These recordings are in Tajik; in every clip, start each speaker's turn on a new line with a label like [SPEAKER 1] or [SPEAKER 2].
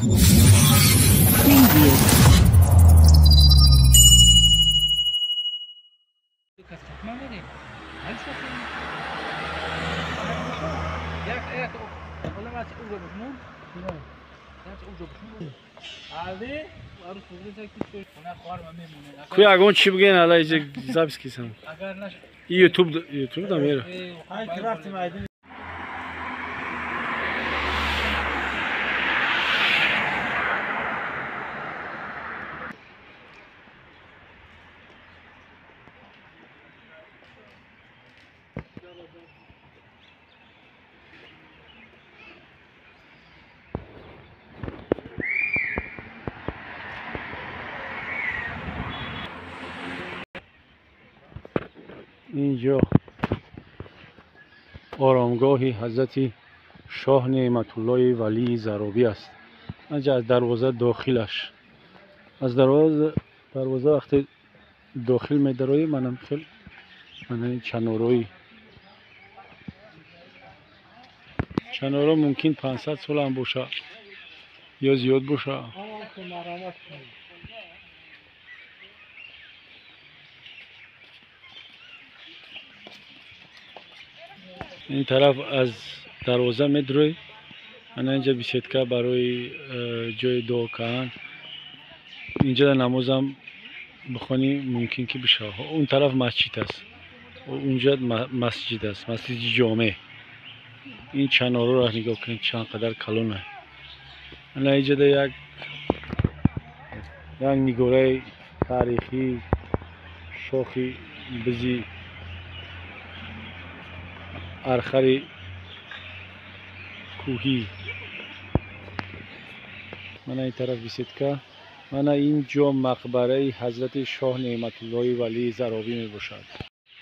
[SPEAKER 1] Preview.
[SPEAKER 2] Куй агон чӣ бигӯен, ала иҷа запись кисам. Ютуб, ютуб да мера. Инҷо оромгоҳи ҳазрати шоҳ Неъматуллои Валии Заробӣ аст. Анҷа аз дарвоза дохилаш, аз дарвоза вақте дохил медароӣ, манам хел мана ин чанорои чаноро мумкин 500 солам боша ё зиёд боша. Ин тараф аз дарвоза медурӯй, ана инҷа беседка барои ҷои дуо кардан. Инҷа намозам бихонӣ мумкин ки бишавад. Он тараф масҷид аст, унҷа масҷид аст, масҷиди ҷомеъ. Ин чанорро нигоҳ кунед, чанд қадар калона. Ана инҷада як нигораи таърихӣ, шохи бизи архари кӯҳӣ. Мана ин тараф беседка. Мана ин ҷо мақбараи ҳазрати шоҳ Неъматуллои Валии Заробӣ мебошад.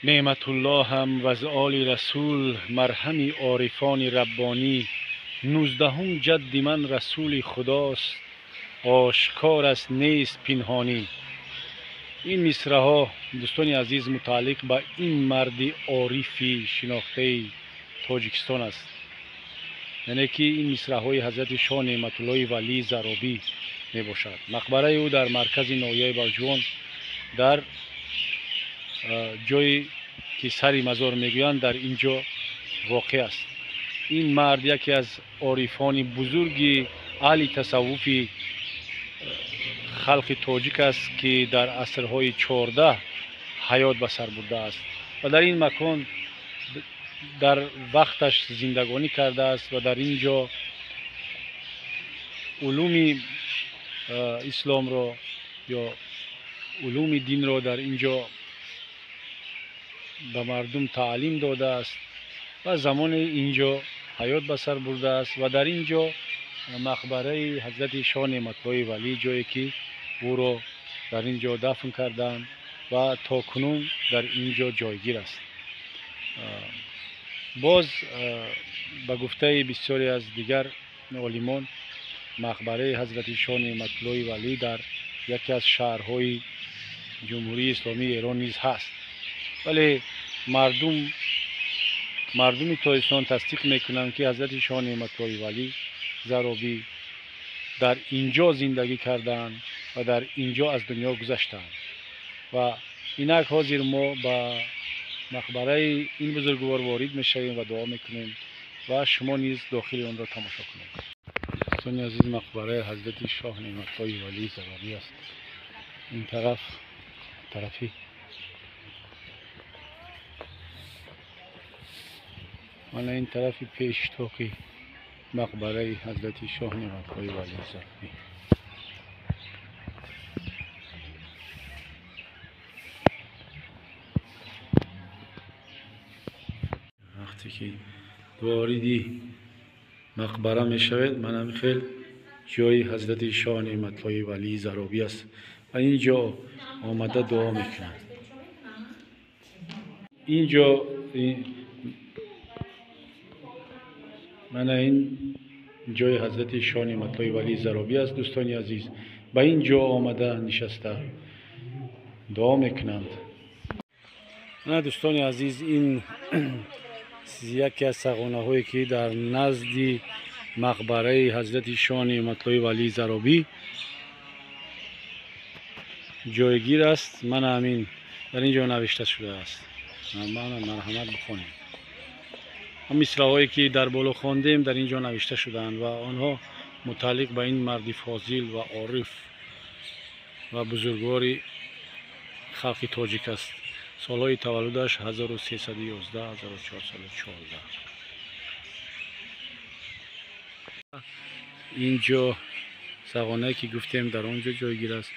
[SPEAKER 2] Неъматуллоҳ ҳам ваз оли расул, марҳами орифони раббонӣ. 19-ум ҷадди ман расули худост, ошкор аст нест пинҳонӣ. Ин мисраҳо, дӯстони азиз, мутааллиқ ба ин марди орифи шинохтаи Тоҷикистон аст. Яъне ки ин мисраҳои ҳазрати шоҳ Неъматуллои Валии Заробӣ мебошад. Мақбараи ӯ дар маркази ноҳияи Балҷувон, дар ҷое ки сари мазор мегӯянд, дар ин ҷо воқеъ аст. Ин мард яке аз орифони бузурги аҳли тасаввуфи халқи тоҷик аст, ки дар асрҳои 14 ҳаёт ба сар бурдааст ва дар ин макон дар вақташ зиндагонӣ кардааст ва дар ин ҷо улуми исломро ё улуми динро дар ин ҷо ба мардум таълим додааст ва замоне ин ҷо ҳаёт ба сар бурдааст ва дар ин ҷо мақбараи ҳазрати шоҳ Неъматуллои Валӣ, ҷое ки ӯро дар ин ҷо дафн карданд ва то кунун дар ин ҷо ҷойгир аст. Боз ба гуфтаи бисёре аз дигар олимон, мақбараи ҳазрати шоҳ Неъматуллои Валӣ дар яке аз шаҳрҳои Ҷумҳурии Исломии Эрон низ ҳаст. Вале мардуми Тоҷикистон тасдиқ мекунанд, ки ҳазрати шоҳ Неъматуллои Валӣ Заробӣ дар ин ҷо зиндагӣ карданд ва дар ин ҷо аз дунё гузаштанд. Ва инак ҳозир мо ба мақбараи ин бузургвор ворид мешавем ва дуо мекунем ва шумо низ дохили онро тамошо кунед. Дӯстони азиз, мақбараи ҳазрати шоҳ Неъматуллои Валӣ Заробӣ аст. Ин тараф тарафи мана ин тарафи пештоқи мақбараи ҳазрати шоҳ Неъматуллои Валӣ Заробӣ. Вақте ки вориди мақбара мешавед, манам хел ҷои ҳазрати шоҳ Неъматуллои Валии Заробӣ аст ва ин ҷо омада дуо мекунанд. Ин ҷо мана ин ҷои ҳазрати шоҳ Неъматуллои Валии Заробӣ аст. Дӯстони азиз, ба ин ҷо омада нишаста дуо мекунанд. На, дӯстони азиз, ин яке аз сағонаҳое ки дар назди мақбараи ҳазрати шоҳ Неъматуллоҳи Валии Заробӣ ҷойгир аст. Мана ҳамин дар ин ҷо навишта шудааст. Мана марҳамат бихонем. Мисраҳое ки дар боло хондем дар ин ҷо навишта шудаанд ва онҳо мутааллиқ ба ин марди фозил ва ориф ва бузургвори халқи тоҷик аст. Солҳои таваллудаш 1311-1414. Ин ҷо сағонае ки гуфтем дар он ҷо ҷойгир аст.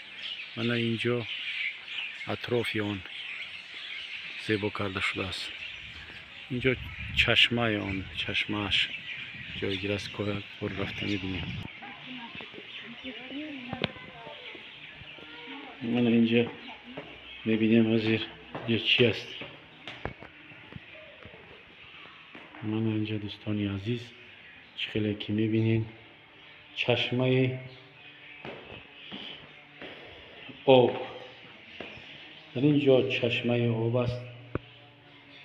[SPEAKER 2] Мана ин ҷо атрофи он зебо карда шудааст. Ин ҷо чашмаи он, чашмааш ҷойгир аст. Кор рафта мебинем. Мана инҷа мебинем ҳозир инҷо чи аст. Мана инҷа дӯстони азиз, чӣ хеле ки мебинед, чашмаи об. Дар ин ҷо чашмаи об аст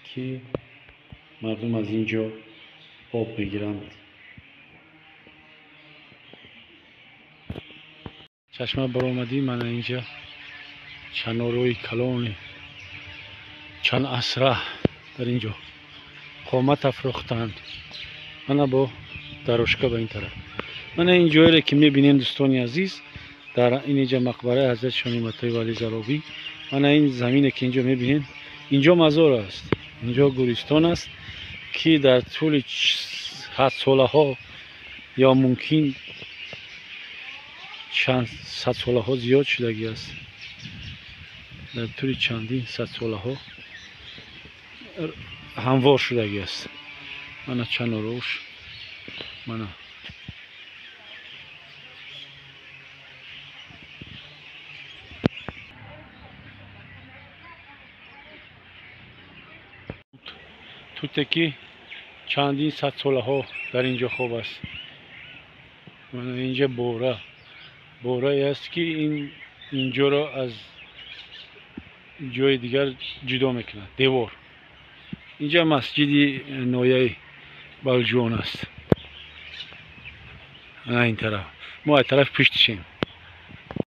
[SPEAKER 2] ки мардум аз ин ҷо об мегиранд. Чашма баромадӣ, мана инҷа чанорҳои калони чанд асра дар ин ҷо қомат афрохтаанд. Мана бо дарошка ба ин тараф. Мана ин ҷоере ки мебинем дӯстони азиз, дар ин инҷа мақбараи ҳазрати шоҳ Неъматуллоҳи Валии Заробӣ. Мана ин замине ки инҷо мебинем, инҷо мазор аст, инҷо гӯристон аст ки дар тӯли садсолаҳо ё мумкин чанд садсолаҳо зиёд шудагӣ аст. Дар тӯли чандин садсолаҳо ҳамвор шудагӣ аст. Мана чанорош, мана туте ки чандин садсолаҳо дар ин ҷо хоб аст. Мана инҷа бора, борае аст ки инҷоро аз ҷои дигар ҷудо мекунад, девор. Инҷа масҷиди ноҳияи Балҷувон аст. Ана ин тараф мо аз тарафи пуштишем.